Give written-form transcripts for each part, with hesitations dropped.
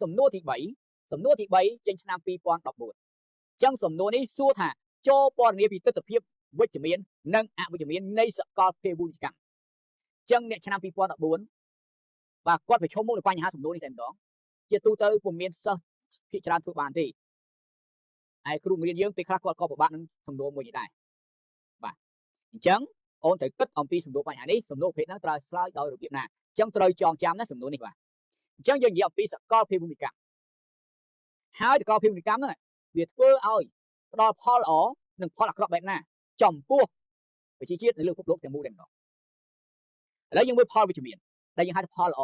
សំណួរទី3សំណួរទី3ចេញឆ្នាំ2014ចឹងសំណួរនេះសួរថាចូលពណ៌នាពីទស្សនវិជ្ជាវិជ្ជមាននិងអវិជ្ជមាននៃសកលភាវូបនីយកម្មចឹងអ្នកឆ្នាំ2014បាទគាត់ប្រឈមមុខនឹងបញ្ហាសំណួរនេះតែម្ដងជាទូទៅពុំមានសិស្សភាគច្រើនធ្វើបានទេឯគ្រូបង្រៀនយើងពេលខ្លះគាត់ក៏ពិបាកនឹងសំណួរមួយនេះដែរបាទអញ្ចឹងអូនត្រូវគិតអំពីសំណួរបញ្ហានេះសំណួរប្រភេទហ្នឹងត្រូវឆ្លើយដោយរបៀបណាអញ្ចឹងត្រូវចងចាំណាសំណួរនេះបាទអញ្ចឹងយើងនិយាយអំពីសកលភាវូបនីយកម្មហើយសកលភាវូបនីយកម្មហ្នឹងវាធ្វើឲ្យផ្ដល់ផលល្អនិងផលអាក្រក់បែបណាចំពោះប្រជាជាតិនៅលើពិភពលោកទាំងមូលតែម្ដងឥឡូវយើងមើលផលវិជ្ជមានដែលយើងហៅថាផលល្អ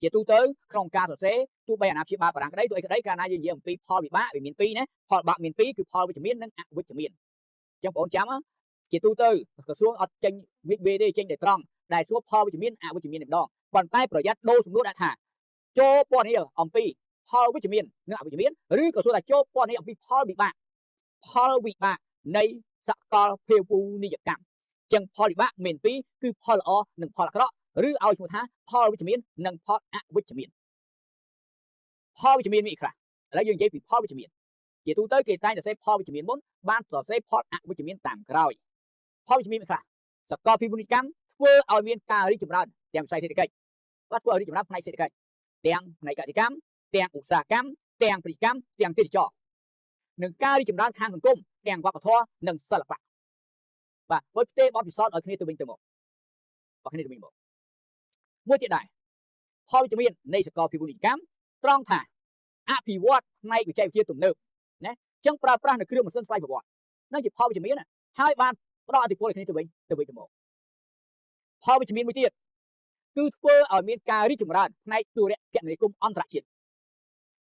ជាទូទៅក្នុងការសរសេរទោះបីអាណាព្យាបាលបារាំងក្តីទោះអីក្តីកាលណាយើងនិយាយអំពីផលវិបាកវាមានពីរណាផលបាក់មានពីរគឺផលវិជ្ជមាននិងអវិជ្ជមានអញ្ចឹងបងប្អូនចាំជាទូទៅក្រសួងអត់ចេញវិវេទេចេញតែត្រង់ដែលសួរផលវិជ្ជមានអវិជ្ជមានតែម្ដងប៉ុន្តែប្រយ័ត្នដូរសំណួរដាក់ថាចូលពណ៌នេះអំពីផលវិជ្ជមាននិងអវិជ្ជមានឬក៏សួរថាចូលពណ៌នេះអំពីផលវិបាកផលវិបាកនៃសកលភាវូនីយកម្មចឹងផលវិបាកមានពីរគឺផលល្អនិងផលអាក្រក់ឬឲ្យឈ្មោះថាផលវិជ្ជមាននិងផលអវិជ្ជមានផលវិជ្ជមានមានខ្លះឥឡូវយើងនិយាយពីផលវិជ្ជមានជាទូទៅគេតែងតែសេផលវិជ្ជមានមុនបានសរសេរផលអវិជ្ជមានតាមក្រោយផលវិជ្ជមានខ្លះសកលភាវូនីយកម្មធ្វើឲ្យមានការរីកចម្រើនទាំងវិស័យសេដ្ឋកិច្ចបាទធ្វើឲ្យរីកចម្រើនផ្នែកសេដ្ឋកិច្ចទាំងផ្នែកកសិកម្មទាំងឧស្សាហកម្មទាំងពាណិជ្ជកម្មទាំងទេសចរនិងការរីកចម្រើនខាងសង្គមទាំងវប្បធម៌និងសិល្បៈបាទព្រោះផ្ទេរបទពិសោធន៍ឲ្យគ្នាទៅវិញទៅមកឲ្យគ្នាទៅវិញមកមួយទៀតដែរផលវិជ្ជមាននៃសកលភាវូបនីយកម្មត្រង់ថាអភិវឌ្ឍផ្នែកវិទ្យាវិទ្យាទំនើបណាចឹងប្រើប្រាស់នៅគ្រឿងម៉ាស៊ីនស្វ័យប្រវត្តិនឹងជាផលវិជ្ជមានហើយបានផ្ដល់ឥទ្ធិពលឲ្យគ្នាទៅវិញទៅវិញទៅមកផលវិជ្ជមានមួយទៀតគឺធ្វើឲ្យមានការរីកចម្រើនផ្នែកទូរគមនាគមន៍អន្តរជាតិ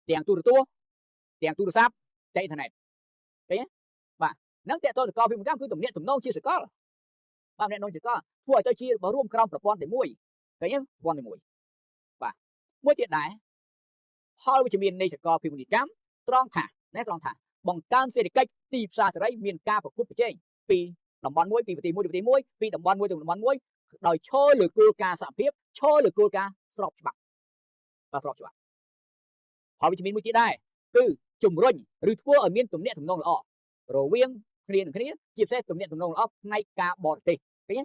ទាំងទូរទស្សន៍ទាំងទូរស័ព្ទទាំងអ៊ីនធឺណិតឃើញទេបាទនឹងតកតសកលភាវូបនីយកម្មគឺទំនាក់ទំនងជាសកលបាទទំនាក់ទំនងជាសកលធ្វើឲ្យទៅជារួមក្រោមប្រព័ន្ធតែមួយឃើញទេប្រព័ន្ធតែមួយបាទមួយទៀតដែរផលវិជ្ជមាននៃសកលភាវូបនីយកម្មត្រង់ថាណាត្រង់ថាបង្កើនសេដ្ឋកិច្ចទីផ្សារសេរីមានការប្រកួតប្រជែងពីតំបន់មួយពីប្រទេសមួយទៅប្រទេសមួយពីតំបន់មួយទៅតំបន់មួយដោយឈរលើគោលការណ៍សហភាពឈរលើគោលការណ៍ស្របច្បាប់បាទស្របច្បាប់ផលវិជ្ជមានមួយទៀតដែរគឺជំរុញឬធ្វើឲ្យមានទំនាក់ទំនងល្អរវាងគ្នានឹងគ្នាជាពិសេសទំនាក់ទំនងល្អផ្នែកការបរទេសឃើញទេ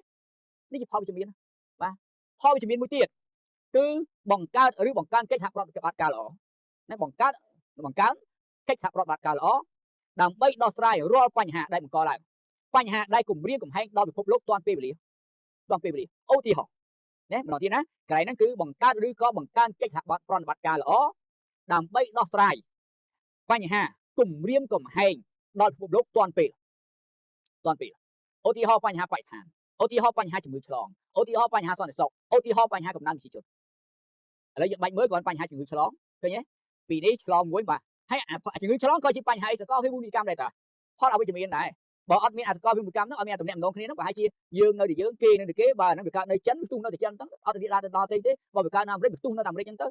នេះជាផលវិជ្ជមានបាទផលវិជ្ជមានមួយទៀតគឺបង្កើតឬបង្កើនកិច្ចសហប្រតិបត្តិការល្អណាបង្កើតបង្កើនកិច្ចសហប្រតិបត្តិការល្អដើម្បីដោះស្រាយរាល់បញ្ហាដែលបង្កឡើងបញ្ហាដែលគំរាមកំហែងដល់ពិភពលោកទាន់ពេលវេលាទាន់ពេលវេលាឧទាហរណ៍ណាម្ដងទៀតណាកន្លែងហ្នឹងគឺបង្កើតឬក៏បង្កើនកិច្ចសហប្រតិបត្តិការល្អដើម្បីដោះស្រាយបញ្ហាគំរាមកំហែងដល់ពិភពលោកទាន់ពេលទាន់ពេលឧទាហរណ៍បញ្ហាបរិស្ថានឧទាហរណ៍បញ្ហាជំងឺឆ្លងឧទាហរណ៍បញ្ហាសន្តិសុខឧទាហរណ៍បញ្ហាកំណើនប្រជាជនឥឡូវយើងបាច់មើលគ្រាន់បញ្ហាជំងឺឆ្លងឃើញទេពីនេះឆ្លងមួយបាទហើយជំងឺឆ្លងក៏ជាបញ្ហាសកលភាវូបនីយកម្មដែរតាផលអវិជ្ជមានដែរបើអត់មានអសកលភាវូបនីយកម្មហ្នឹងអត់មានទំនាក់ទំនងគ្នាហ្នឹងប្រហែលជាយើងនៅតែយើងគេនៅតែគេបើហ្នឹងវាកើតនៅចិនវាទុះនៅតែចិនទៅអត់ទៅដល់ទៅដល់ទេទេបើវាកើតនៅអាមេរិកវាទុះនៅតែអាមេរិកហ្នឹងទៅ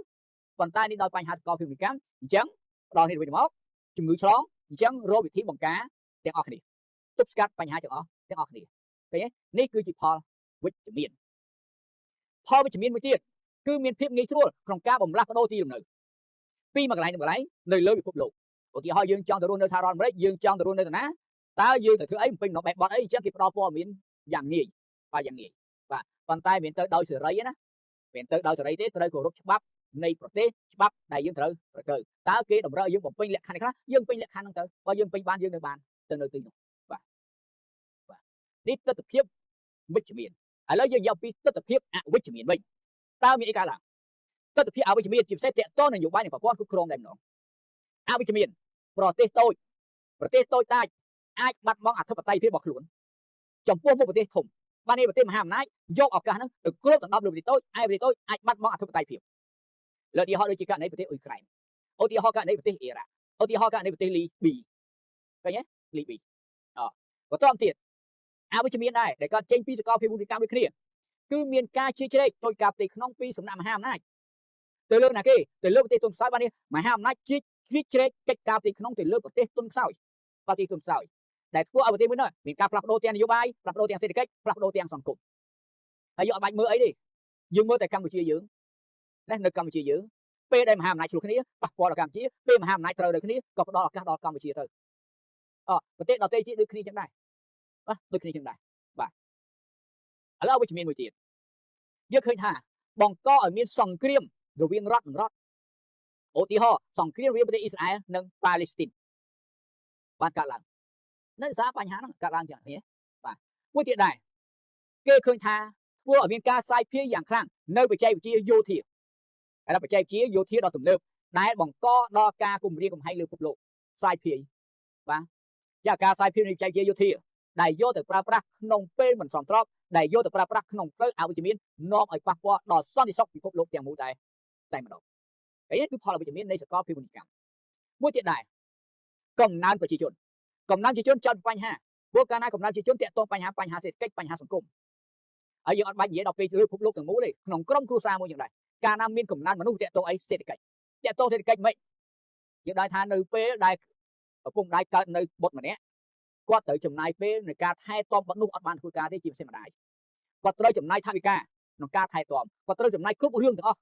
ប៉ុន្តែនេះដោយបញ្ហាសកលភាវូបនីយកម្មអញ្ចឹងដល់នេះវិញមកជំងឺឆ្លងអញ្ចឹងរកវិធីបង្ការទាំងអស់គ្នាទប់ស្កាត់បញ្ហាទាំងអស់ទាំងអស់គ្នាឃើញទេនេះគឺជាផលវិជ្ជមានផលវិជ្ជមានមួយទៀតគឺមានភាពងាយស្រួលក្នុងការបំលាស់ប្ដូរទីលំនៅពីមួយកន្លែងទៅមួយកន្លែងនៅលើពិភពលោកឧទាហរណ៍យើងចង់ទៅរស់នៅសហរដ្ឋអាមេរិកយើងចង់ទៅរស់នៅតាណាតើយើងទៅធ្វើអីបំពេញបែបបត់អីអញ្ចឹងគេផ្ដល់ព័ត៌មានយ៉ាងងាយបាទយ៉ាងងាយបាទប៉ុន្តែមិនទៅដោយសេរីណាមិនទៅដោយសេរីទេត្រូវគោរពច្បាប់នៃប្រទេសច្បាប់ដែលយើងត្រូវត្រូវតើគេតម្រូវឲ្យយើងបំពេញលក្ខខណ្ឌខ្លះយើងពេញលក្ខខណ្ឌហ្នឹងទៅបើយើងពេញបានយើងនៅបានទៅនៅទីនោះបាទបាទនេះទស្សនវិជ្ជាវិជ្ជមានឥឡូវយើងយកពីទស្សនវិជ្ជាអវិជ្ជមានវិញតើមានអីកើតឡើងទស្សនវិជ្ជាអវិជ្ជមានជាពិសេសតកតនយោបាយនិងប្រព័ន្ធគ្រប់គ្រងតែម្ដងអវិជ្ជមានប្រទេសតូចប្រទេសតូចតាចអាចបាត់បង់អធិបតេយ្យភាពរបស់ខ្លួនចំពោះមុខប្រទេសធំបាននេះប្រទេសមហាអំណាចយកឱកាសហ្នឹងទៅគ្របដណ្ដប់លើប្រទេសតូចឯប្រទេសតូចអាចបាត់បង់អធិបតេយ្យភាពលើឧទាហរណ៍ដូចជាករណីប្រទេសអ៊ុយក្រែនឧទាហរណ៍ករណីប្រទេសអ៊ីរ៉ាក់ឧទាហរណ៍ករណីប្រទេសលីប៊ីឃើញទេលីប៊ីអបន្តទៀតអវិជ្ជមានដែរដែលគាត់ចេញពីសកលភាវូបនីយកម្មដូចគ្នាគឺមានការជៀជ្រែកចូលការផ្ទៃក្នុងពីសំណាក់មហាអំណាចទៅលើណាគេទៅលើប្រទេសទុនខ្សោយបាននេះមហាអំណាចជៀជ្រែកកិច្ចការផ្ទៃក្នុងទៅលើប្រទេសទុនខ្សោយប្រទេសទុនខ្សោយដែលធ្វើឲ្យប្រទេសមួយនោះមានការផ្លាស់ប្ដូរទាំងនយោបាយផ្លាស់ប្ដូរទាំងសេដ្ឋកិច្ចផ្លាស់ប្ដូរទាំងសង្គមហើយយើងអត់បាច់មើលអីទេយើងមើលតែកម្ពុជាយើងណានៅកម្ពុជាយើង ពេលដែលមហាអំណាចឆ្លោះគ្នាប៉ះពាល់ដល់កម្ពុជាពេលមហាអំណាចត្រូវនៅគ្នាក៏ផ្ដល់ឱកាសដល់កម្ពុជាទៅអប្រទេសដទៃទៀតដូចគ្នាចឹងដែរបាទដូចគ្នាចឹងដែរបាទឥឡូវវិជ្ជមានមួយទៀតយើងឃើញថាបង្កឲ្យមានសង្គ្រាមរវាងរដ្ឋនិងរដ្ឋឧទាហរណ៍សង្គ្រាមរវាងប្រទេសអ៊ីស្រាអែលនិងប៉ាឡេស្ទីនបានកើតឡើងនៅសារបញ្ហាហ្នឹងកើតឡើងចឹងនេះបាទមួយទៀតដែរគេឃើញថាធ្វើឲ្យមានការសាយភាយយ៉ាងខ្លាំងនៅបច្ចេកវិទ្យាយោធាហើយបច្ចេកវិទ្យាយោធាដ៏ទំនើបដែលបង្កដល់ការគំរាមកំហែងលើពិភពលោកសាយភាយបាទចាការសាយភាយនៃបច្ចេកវិទ្យាយោធាដែលយកទៅប្រើប្រាស់ក្នុងពេលមិនសមស្របដែលយកទៅប្រើប្រាស់ក្នុងផ្លូវអវិជ្ជមាននាំឲ្យប៉ះពាល់ដល់សន្តិសុខពិភពលោកទាំងមូលដែរតែម្ដងហើយនេះគឺផលអវិជ្ជមាននៃសកលភាវូបនីយកម្មមួយទៀតដែរកំណើនប្រជាជនកំណើនប្រជាជនចោទបញ្ហាព្រោះកាលណាកំណើនប្រជាជនតាក់ទងបញ្ហាបញ្ហាសេដ្ឋកិច្ចបញ្ហាសង្គមហើយយើងអត់បាច់និយាយដល់ពេលលើពិភពលោកទាំងមូលទេក្នុងក្រុមគ្រួសារមួយយ៉ាងដែរកាលណាមានកំណើនមនុស្សតាក់ទងអីសេដ្ឋកិច្ចតាក់ទងសេដ្ឋកិច្ចមិនយើងដឹងថានៅពេលដែលឪពុកម្ដាយកើតនៅបុត្រម្នាក់គាត់ត្រូវចំណាយពេលในការថែទាំបុត្រនោះអត់បានធ្វើការទេជាពិសេសម្ដាយគាត់ត្រូវចំណាយថវិកាក្នុងការថែទាំគាត់ត្រូវចំណាយគ្រប់រឿងទាំងអស់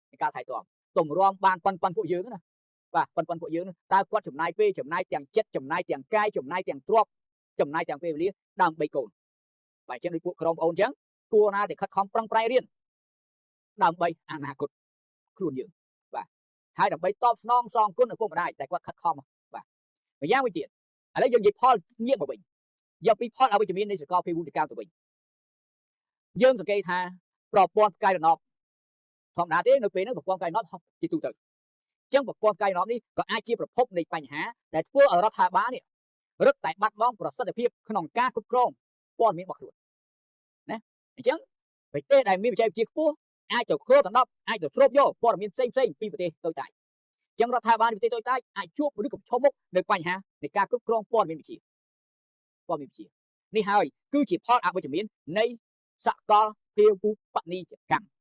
ในការថែទាំទម្រាំបានប៉ុនប៉ុនពួកយើងណាបាទប៉ុនប៉ុនពួកយើងតើគាត់ចំណាយពេលចំណាយទាំងចិត្តចំណាយទាំងកាយចំណាយទាំងទ្រព្យចំណាយទាំងពេលវេលាដើម្បីកូនបាទអញ្ចឹងដូចពួកក្រុមបងអូនអញ្ចឹងគួរណាតែខិតខំប្រឹងប្រែងរៀនដើម្បីអនាគតខ្លួនយើងបាទហើយដើម្បីតបស្នងសងគុណឪពុកម្ដាយតែគាត់ខិតខំបាទម្យ៉ាងវិញទៀតឥឡូវយើងនិយាយផលងាកមកវិញយកពីផលអវិជ្ជមាននៃសកលភាវូបនីយកម្មទៅវិញយើងសង្កេតថាប្រព័ន្ធផ្កាយរណបធម្មតាទេនៅពេលហ្នឹងប្រព័ន្ធផ្កាយរណបហោះជាទូទៅអញ្ចឹងប្រព័ន្ធផ្កាយរណបនេះក៏អាចជាប្រភពនៃបញ្ហាដែលធ្វើឲ្យរដ្ឋាភិបាលនេះរឹតតែបាត់បង់ប្រសិទ្ធភាពក្នុងការគ្រប់គ្រងព័ត៌មានរបស់ខ្លួនណាអញ្ចឹងប្រទេសដែលមានបច្ចេកវិទ្យាខ្ពស់អាចទៅគ្របដណ្ដប់អាចទៅស្រូបយកព័ត៌មានផ្សេងផ្សេងពីប្រទេសតូចតាចអញ្ចឹងរដ្ឋាភិបាលនៃប្រទេសតូចតាចអាចជួបឬក៏ប្រឈមមុខនៅបញ្ហានៃការគ្រប់គ្រងព័ត៌មានវិទ្យាព័ត៌មានវិទ្យានេះហើយគឺជាផលអវិជ្ជមាននៃសកលភាវូបនីយកម្ម។